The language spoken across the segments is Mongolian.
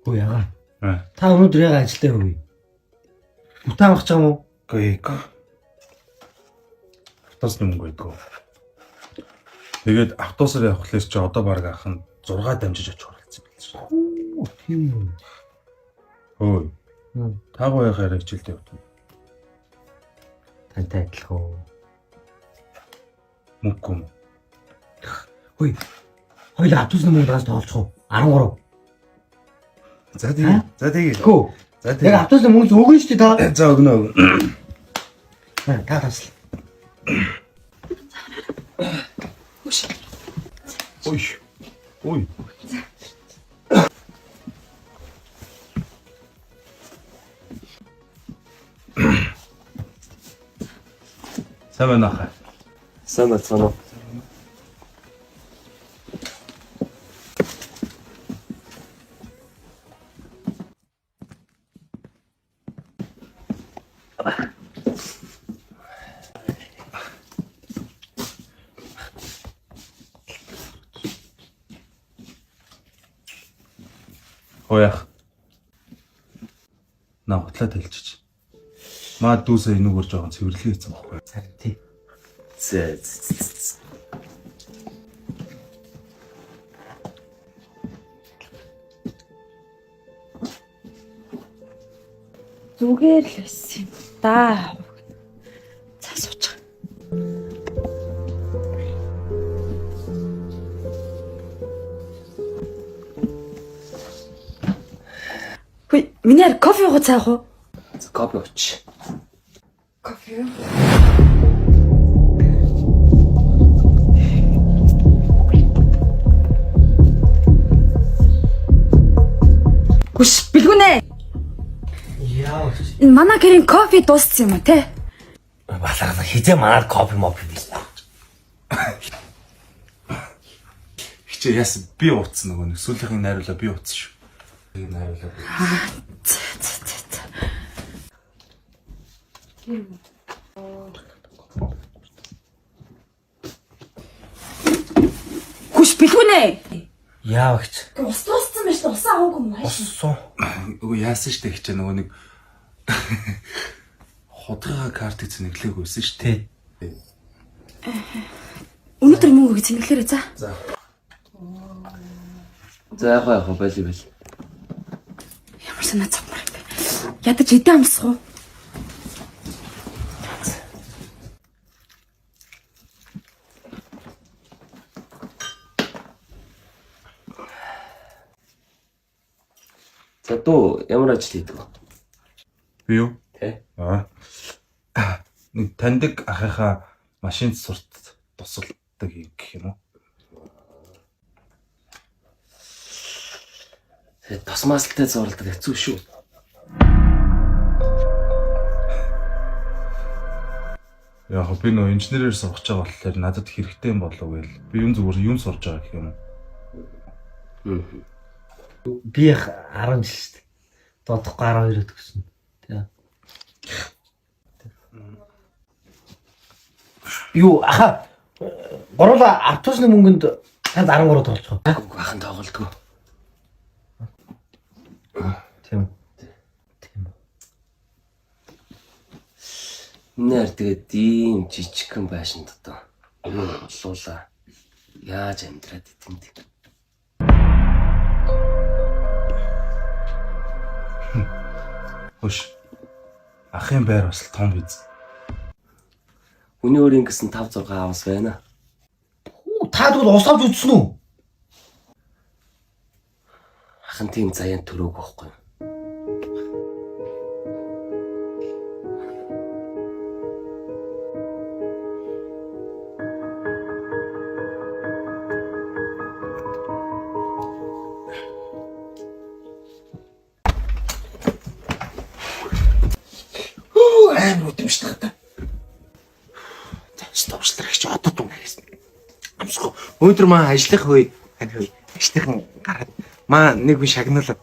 Хөө ягаа. Та өнөөдөр яга ажилдаа явъя. Бүтэн авах ч юм уу? Үгүй ээ. Автобусны мөнгө байдгүй. Тэгээд автобусаар явах лээс чи одоо баг ах нь 6 дамжиж очих оролцсон юм шүү. Оо тийм үү. Хөөе. Та гоёхоор хичээлдээ явдаг. Тантай адилхан уу? Мөнгөгүй юм. Хөөе. Хоёул автобусны мөнгө ганц тоолчих уу? 13. За тэгээ. За тэгээ. Хөө. За Яг тэгээ. автобусны мөнгө өгнө шүү дээ та. За өгнө өгнө. Та таслаа. Хөш. Ой. Ой. Сайн байна уу? Сайн байцгаана уу? Хөөе. На хутлаа тэлчиж. Маа дүүсээ энүүгээр жоохон цэвэрлэгээ хийсэн байхгүй. Харин тий. Зэ зэ, зэ, зэ. Зүгээр л байсан юм да. За суучих. Хүй, миний хар кофе уух цаах уу? За, Кофе ууч. Кофе юу? Хүш, бэлгүнэ. Яа. Энэ манай гэрийн кофе дууссан юм а те? Балаглаа хизээ манаар кофе мофе билээ. Хичээ яасан би ууцсан нөгөө нэг сүүлийнхэн найруулаа би ууцсан шүү. Би найруулаа. Зэ зэ зэ зэ. Хүш бэлгүнэ. Яа багч. Ус дууссан байж та усаа аваагүй юм ааш. Уссан. Үгүй яасан штэ хичээ нөгөө нэг худгыгаа картыг цэнэглээг байсан штэ. Тий. Өнөөдөр мөнгө өгч цэнэглээрэй за. За. За яг яг байли байли. Ямар санаа цавмар юм бэ? Ядаж эдэн амсах уу? За дүү ямар ажил хийдэг вэ? Би юу? Тэ. Аа. Нэг таньдаг ахынхаа машинд сурт тусалдаг юм гэх юм уу? Тэгээ тос маслтай зуралдаг хэцүү шүү. Яг хөө би нөө инженерээр сурах байгаа болохоор надад хэрэгтэй юм болов гээл. Би юм зүгээр юм сурж байгаа гэх юм уу? Би яг 10 жил шүү дээ. Додохгүй 12 төгсөн. Тий. Юу аха гурлаа автобусны мөнгөнд танд 13 тоолчих. Үгүй ахын тоглолтгүй. Тийм. Тийм. Нэр тэгээд ийм жижигхэн байшин дотоо юм олуулаа. Яаж амьдраад идэнд? Хөш. Ахын байр бас л том биз. Хүний өөрийн гэсэн 5 6 авс байна. Хүү та тэгвэл ус авч үзсэн үү? Ахын тийм заяан төрөөг байхгүй юу? Хөө амар үдэмжтэй та. За стовчлар гэж одоо тун гэсэн. Амсгүй. Өнөөдөр маа ажиллах үе хань хөө. Ажлынхан гараад маа нэг үе шагнуулаад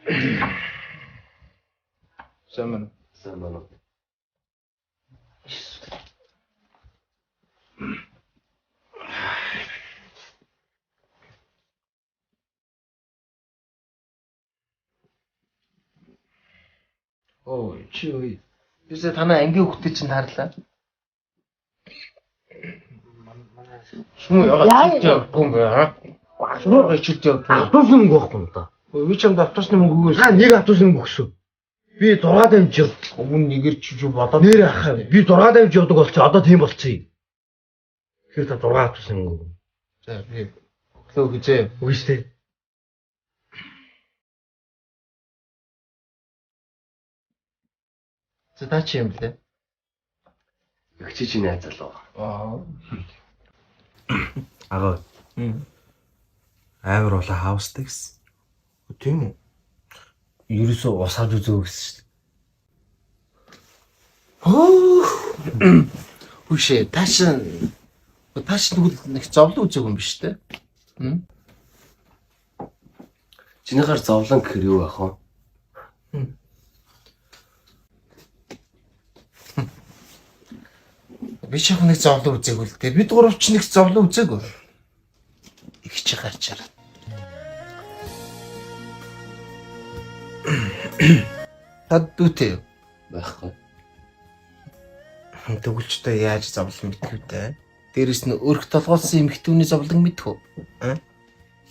Сайн байна. Сайн байна уу? Оо чи ой. Бисээ танай ангийн хүүхдээ чинь таарлаа. Шүм ягаад чилж явдгүй юм бэ? Шүм чилж явдгүй. Автобусны мөнгө байхгүй юм да. Ой би чамд автобусны мөнгө өгөөс. Та нэг автобусны мөнгө өгсөн. Би 6 дамж яв. Өмнө нэгээр чи юу бодоод Нэр ах би 6 дамж явдаг болчих. Одоо тийм болчих юм. Тэгэхээр та 6 автобусны мөнгө өгнө. За би өглөө гэжээ. Үгүй шүү дээ. За та чи юм блэ? Эгч чи найз залуу. Аа. Агаа. Амар улаан хаустай гэсэн. Тийм үү? Ерөөсөө ус авч үзөө гэсэн шүү дээ. Хөө. Үшээ тааш тааш тэгвэл нэг зовлон үзег юм биш үү? Чиний гар зовлон гэхэр юу байх вэ? Би ч яг нэг зовлон үзег үл дээ. Бид гурав ч нэг зовлон үзег. Их чи гарчаар. Тад дүүтэй юу? Байхгүй. Төгөлчтэй яаж зовлон мэдэх вэ? Дээрэс нь өрх толгойлсон эмэгтэйний зовлон мэдэх үү? А?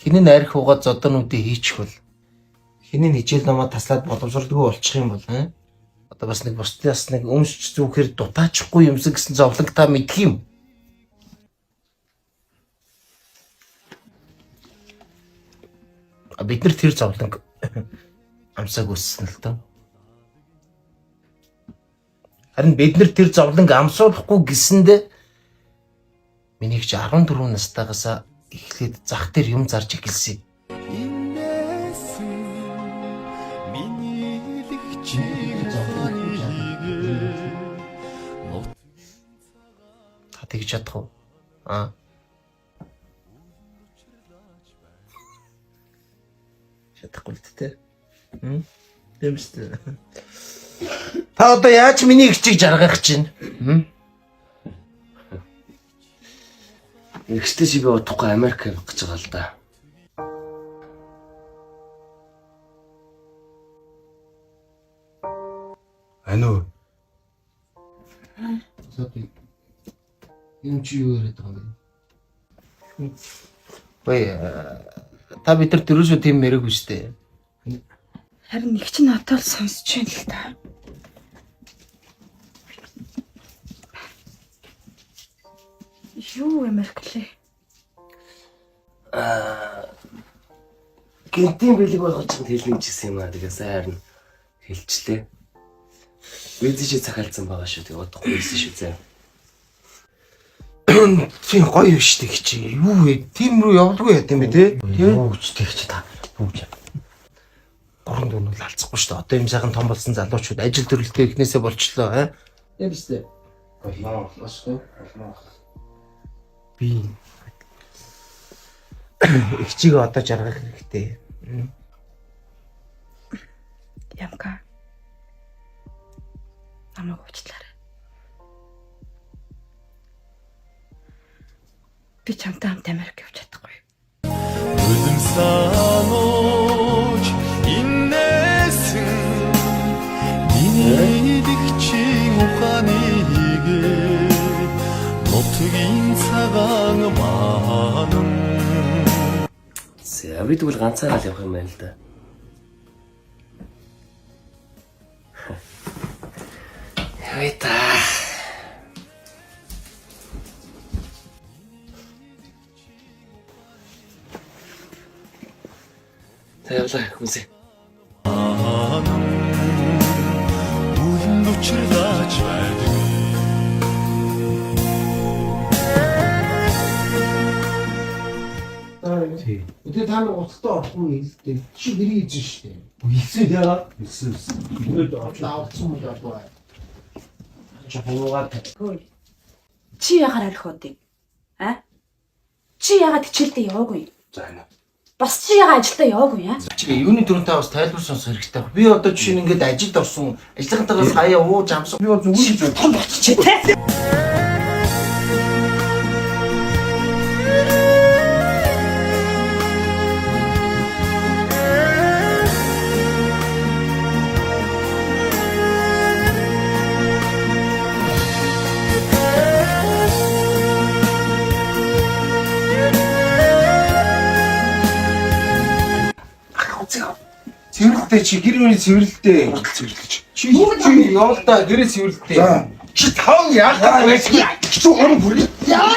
Хин нь арх угаад зодонуудыг хийчих бол хин нь хичээл номоо таслаад боломжролгүй болчих юм бол а? Одоо бас нэг бусдын бас нэг өмсч зүүхээр дутаачихгүй юмсан гэсэн зовлонг та мэдэх юм. А бид нар тэр зовлонг амсааг өссөн л доо. Харин бид нар тэр зовлонг амсуулахгүй гэсэндэ миний ч 14 настайгаас эхлээд зах дээр юм зарж эхэлсэн. Та тэгж чадах уу? Аа. Чадахгүй л дээ. Хм? Тийм шүү дээ. Та одоо яаж миний эгчийг жаргах чинь? Хм? Эгчтэй чи би удахгүй Америк явах гэж байгаа л да. Аниу. Юм чи юу яриад байгаа юм бэ? Ой, та бид нар дөрөөсөө тийм яриаг үстэй. Харин нэг чинь надад л сонсч байна л та. Юу Америк лээ? Гинтийн бэлэг болгож чамд хэлнэ гэжсэн юм аа. Тэгээ сайн харин хэлчлээ. Виз чи захиалцсан байгаа шүү. Тэгээ удахгүй ирсэн шүү зэ. Тийм гоё юм шүү дээ чи. Юу вэ? Тийм рүү явдгүй яа тийм бэ те? Тийм. Юу гэж тэгч та. Юу гэж. Гурван дөрөв нь алцахгүй шүү дээ. Одоо юм сайхан том болсон залуучууд ажил төрөлтөө эхнээсээ болчлоо аа. Тийм шүү дээ. Болноо. Болсгүй. Болноо. Би эгчийг одоо жаргах хэрэгтэй. Ямка. Намайг уучлаарай. Би чамтай хамт Америк явж чадахгүй. Үлэмсанууч иннээсэн миний дэгчин ухааныгээ нутгийн цагаан маанан За би тэгвэл ганцаараа л явах юм байна л да. Явъя та. За явлаа хүмүүсээ. маанан Үлэнд учрлаач байдаг. Тэгээ та нар гуталтаа орохгүй хэлдэг. Чи гэрээ хийж шүү дээ. Хэлсэн яагаад? Хэлсэн хэлсэн. Давцсан юм болов. Чи хуугаад Чи ягаар арих уу? А? Чи яагаад хичээлдээ яваагүй? За аниу. Бас чи яга ажилдаа яваагүй яа? Чи юуны түрүүн та бас тайлбар сонсох хэрэгтэй. Би одоо жишээ нь ингээд ажилд орсон. Ажлынхантайгаас хаяа ууж амсан. Би бол зүгээр л Том болчих те. Цэвэрлэлтэй чи гэр бүлийн цэвэрлэлтэй. Хурдл цэвэрлэж. Чи чи явал та гэрээ цэвэрлэлтэй. За. Чи таван яах вэ? Чи гурван бүрээ. Яа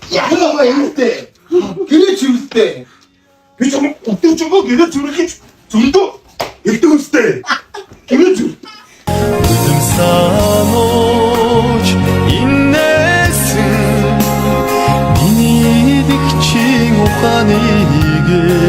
яа юмтэй. Гэрээ цэвэрлэлтэй. Би ч өдөржингөө гэрээ цэвэрлэж зөндөө элдэн хүнстэй. Гэрээ цэвэрлэж. Үлэм санууч иннээсэн. Миний дэгчин ухааны игээ.